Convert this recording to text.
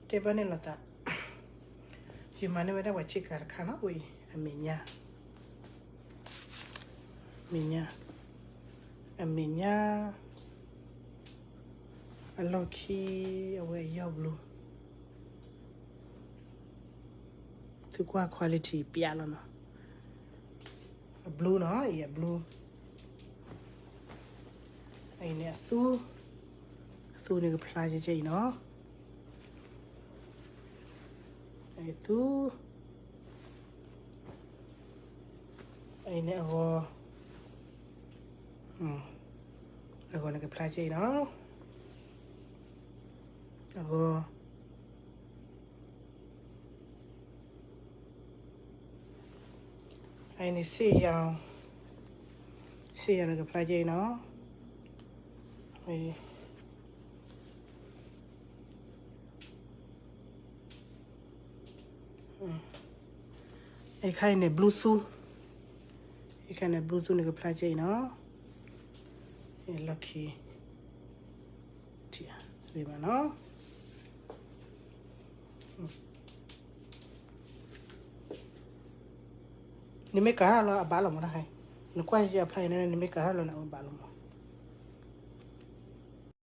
တဲဘၣ်န့ၣ်လိာ်သး, ယမၤန့ၢ်ဝဲဒၣ်ပှၤဆ့ကၤတခါနီၤ, ဝဲအံၤ အမဲာ်ညါ, မဲာ်ညါ, အမဲာ်ညါ, အလီၢ်ခံ, အဝဲအယီၢ် blue, သုကွၢ် quality ပျးလီၤနီၤ, အ blue နီၤ, အံၤအ blue, အံၤန့ၣ်အသူ, အသူန့ၣ်ကဖျါကဲကဲအံၤနီၤ, အသူ, အံၤန့ၣ်အဂီၤ, အဂီၤန့ၣ်ကဖျါကဲအံၤနီၤ, အဂီၤ အံၤန့ၣ် စ့ယၤ, စ့ယၤန့ၣ်ကဖျါကဲအံၤနီၤ, အခါအံၤန့ၣ် blue သူ, အခါန့ၣ် blue သူန့ၣ်ကဖျါကဲအံၤနီၤ, လီၢ်ခံ, ထံၣ်, ဂ့ၤမးနီၤ. နမ့ၢ်ကၤထီၣ်လီၤအဘၣ်လီၤမးတခါ, နကွၢ်ယဲအဖျါအံၤန့ၣ် နမ့ၢ်ကၤထီၣ်လီၤန့ၣ် အဘၣ်လီၤမး.